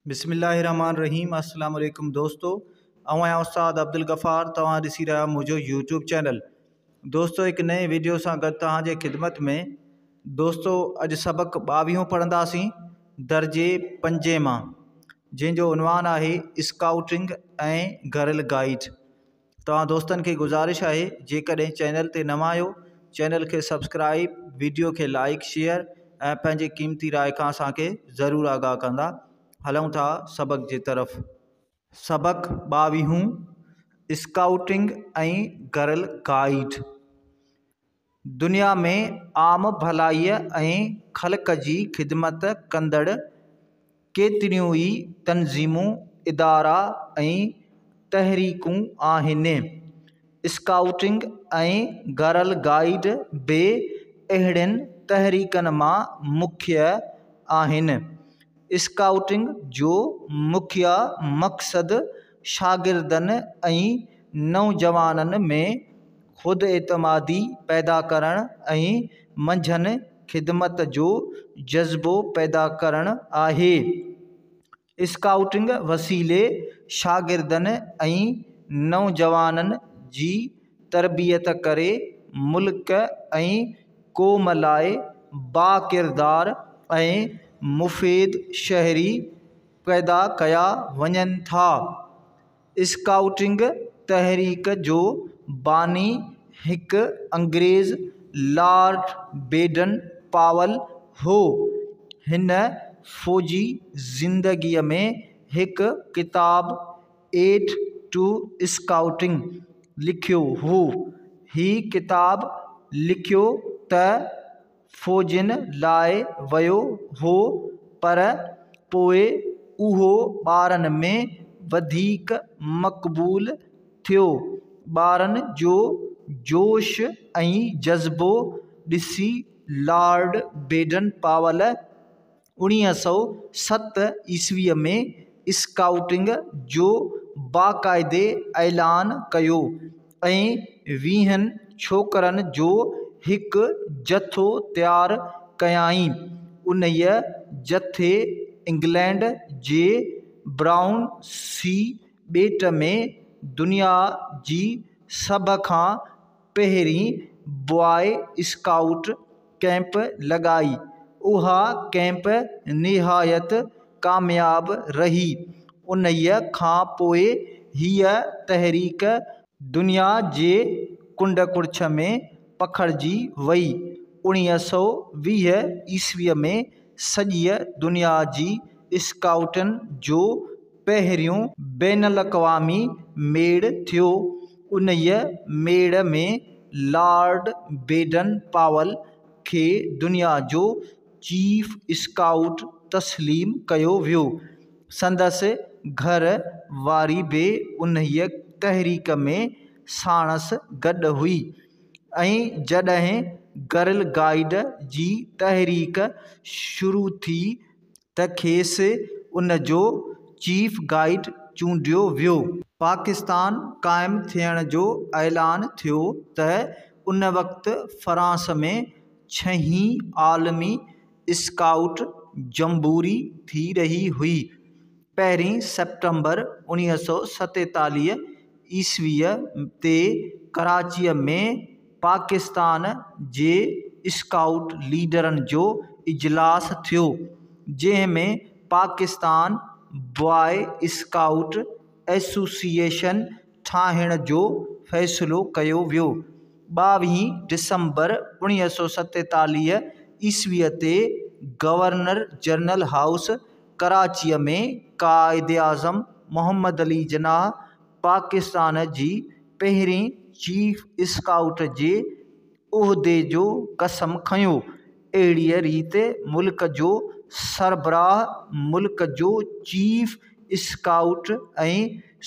بسم الله الرحمن الرحيم السلام عليڪم دوستو آئون آهيان استاد عبدالغفار توهان ڏسي رهيا منهنجو يوٽيوب چينل دوستو هڪ نئين ويڊيو سان گڏ توهان جي خدمت ۾ دوستو اڄ سبق ٻاويهون پڙهنداسين درجي پنجين مان جنهن جو عنوان آهي اسڪائوٽنگ ۽ گرل گائيڊ توهان دوستن کي گذارش آهي جيڪڏهن چينل تي نوان آهيو چينل کي سبسڪرائب ويڊيو کي لائڪ شيئر ۽ پنهنجي قيمتي راء کان اسان کي ضرور آگاهه ڪندا. هلون ٿا سبق جي طرف. سبق ٻاويهون، اسڪائوٽنگ ۽ گرل گائيڊ. دنيا ۾ عام ڀلائيء ۽ خلق جي خدمت ڪندڙ ڪيتريون ئي تنظيمون، ادارا ۽ تحريڪون آهن. اسڪائوٽنگ ۽ گرل گائيڊ به اهڙين تحريڪن مان مکيه آهن. اسڪائوٽنگ جو مکيه مقصد شاگردن ۽ نوجوانن ۾ خود اعتمادي پيدا ڪرڻ ۽ منجهن خدمت جو جذبو پيدا ڪرڻ آهي. اسڪائوٽنگ وسيلي شاگردن ۽ نوجوانن جي تربيت ڪري ملڪ ۽ قوم لاء باڪردار ۽ مفيد شهري پيدا ڪيا وڃن ٿا. اسڪائوٽنگ تحريڪ جو باني هڪ انگريز لارڊ بيڊن پاول هو. هن فوجي زندگيء ۾ هڪ ڪتاب ايڊ ٽو اسڪائوٽنگ لکيو هو. هي ڪتاب لکيو ته فوجين لاء ويو هو پر پوء اهو ٻارن ۾ وڌيڪ مقبول ٿيو. ٻارن جو جوش ۽ جذبو ڏسي لارڊ بيڊن پاول 1907 عيسويء ۾ اسڪائوٽنگ جو باقاعدي اعلان ڪيو ۽ ويهن ڇوڪرن جو هڪ جٿو تيار ڪيائين. انهيء جٿي انگلينڊ جي برائون سي ٻيٽ ۾ دنيا جي سڀ کان پهرين بواء اسڪائوٽ ڪئمپ لڳائي. اها ڪئمپ نهايت ڪامياب رهي. انهيء کان پوء هيء تحريڪ دنيا جي ڪنڊ ڪڙڇ ۾ پکڙجي وئي. 1920 عيسويء ۾ سڄيء دنيا جي اسڪائوٽن جو پهريون بين الاقوامي ميڙ ٿيو. انهيء ميڙ ۾ لارڊ بيڊن پاول کي دنيا جو چيف اسڪائوٽ تسليم ڪيو ويو. سندس گهر واري به انهيء تحريڪ ۾ ساڻس گڏ هئي ۽ جڏهن گرل گائيڊ جي تحريڪ شروع ٿي ته کيس ان جو چيف گائيڊ چونڊيو ويو. پاڪستان قائم ٿيڻ جو اعلان ٿيو ته ان وقت فرانس ۾ ڇهين عالمي اسڪائوٽ جمبوري ٿي رهي هئي. پهرين سيپٽمبر 1947 عيسويء تي ڪراچيء ۾ پاڪستان جي اسڪائوٽ ليڊرن جو اجلاس ٿيو، جنهن ۾ پاڪستان بواء اسڪائوٽ ايسوسيئيشن ٺاهڻ جو فيصلو ڪيو ويو. ٻاويهين ڊسمبر 1947 عيسويء تي گورنر جنرل هائوس ڪراچيء ۾ قائداعظم محمد علي جناح پاڪستان جي پهرين چيف اسڪائوٽ جي عهدي جو قسم کنيو. اهڙيء ريت ملڪ جو سربراهه ملڪ جو چيف اسڪائوٽ ۽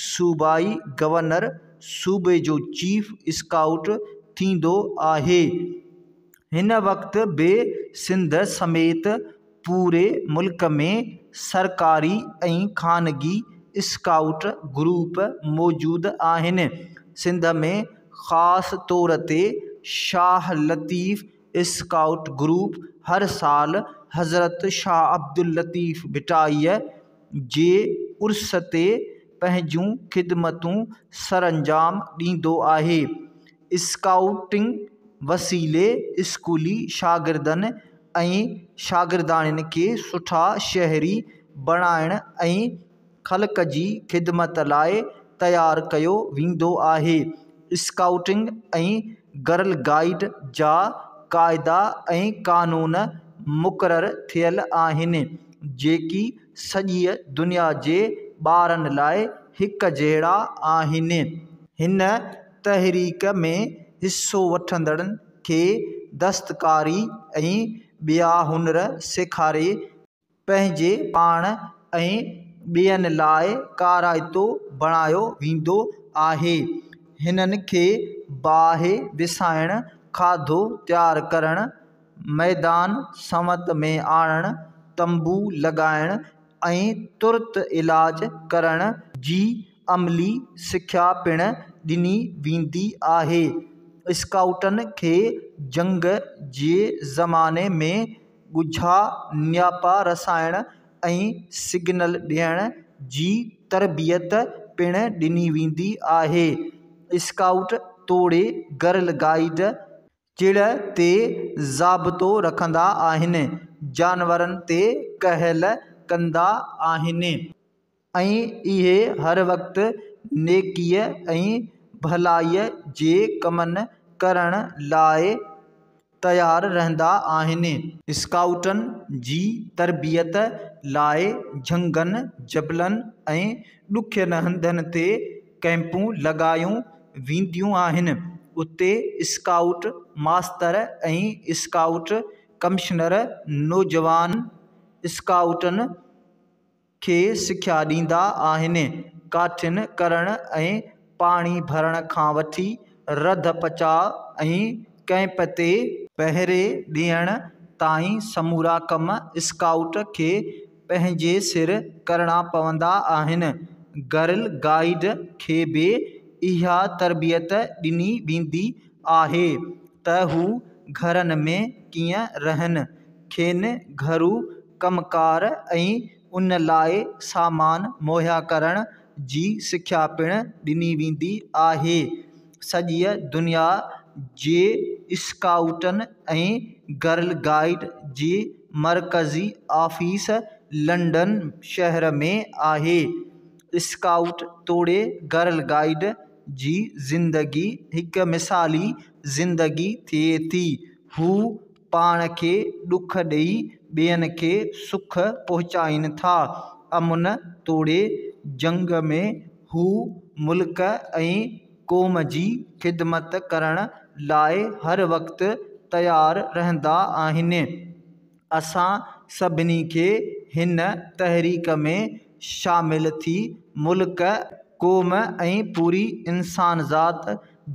صوبائي گورنر صوبي جو چيف اسڪائوٽ ٿيندو آهي. هن وقت به سنڌ سميت پوري ملڪ ۾ سرڪاري ۽ خانگي اسڪائوٽ گروپ موجود آهن. سنڌ ۾ خاص طور تي شاهه لطيف اسڪائوٽ گروپ هر سال حضرت شاهه عبداللطيف ڀٽائيء جي عرس تي پنهنجون خدمتون سرانجام ڏيندو آهي. اسڪائوٽنگ وسيلي اسڪولي شاگردن ۽ شاگردياڻين کي سٺا شهري بڻائڻ ۽ خلق جي خدمت لاءِ تيار ڪيو ويندو آهي. اسڪائوٽنگ ۽ گرل گائيڊ جا قاعدا ۽ قانون مقرر ٿيل آهن، جيڪي سڄيءَ دنيا جي ٻارن لاءِ هڪ جهڙا آهن. هن تحريڪ ۾ حصو وٺندڙن کي دستڪاري ۽ ٻيا هنر سيکاري پنهنجي پاڻ ۽ ٻين لاءِ ڪارائتو بڻايو ويندو آهي. هنن کي باهه وسائڻ، کاڌو تيار ڪرڻ، ميدان سنوت ۾ آڻڻ، تنبو لڳائڻ ۽ ترت علاج ڪرڻ جي عملي سکيا پڻ ڏني ويندي آهي. اسڪائوٽن کي جنگ جي زماني ۾ ڳجها نياپا رسائڻ ۽ سگنل ڏيڻ جي تربيت پڻ ڏني ويندي آهي. اسڪائوٽ توڙي گرل گائيڊ چڙ تي ضابطو رکندا آهن، جانورن تي ڪهل ڪندا آهن ۽ اهي هر وقت نيڪيءَ ۽ ڀلائيءَ جي ڪمن ڪرڻ لاءِ تيار رهندا آهن. اسڪائوٽن جي تربيت لاءِ جهنگن، جبلن ۽ ڏکين هنڌن تي ڪئمپون لڳايون وينديون آهن. اتي اسڪائوٽ ماستر ۽ اسڪائوٽ ڪمشنر نوجوان اسڪائوٽن کي سکيا ڏيندا آهن. ڪاٺين ڪرڻ ۽ پاڻي ڀرڻ کان وٺي رڌ پچاءُ ۽ ڪئمپ تي پهري ڏيڻ تائين سمورا ڪم اسڪائوٽ کي پنهنجي سر ڪرڻا پوندا آهن. گرل گائيڊ کي به اها تربيت ڏني ويندي آهي ته هو گهرن ۾ ڪيئن رهن، کين گهرو ڪم ڪار ۽ ان لاءِ سامان مهيا ڪرڻ جي سکيا پڻ ڏني ويندي آهي. سڄيءَ دنيا جي اسڪائوٽن ۽ گرل گائيڊ جي مرڪزي آفيس لنڊن شهر ۾ آهي. اسڪائوٽ توڙي گرل گائيڊ جي زندگي هڪ مثالي زندگي ٿئي ٿي. هو پاڻ کي ڏک ڏئي ٻين کي سک پهچائين ٿا. امن توڙي جنگ ۾ هو ملڪ ۽ قوم جي خدمت ڪرڻ لاءِ هر وقت تيار رهندا آهن. اسان سڀني کي هن تحريڪ ۾ شامل ٿي ملڪ، قوم ۽ پوري انسانذات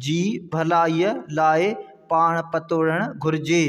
جي ڀلائيءَ لاءِ پاڻ پتوڙڻ گهرجي.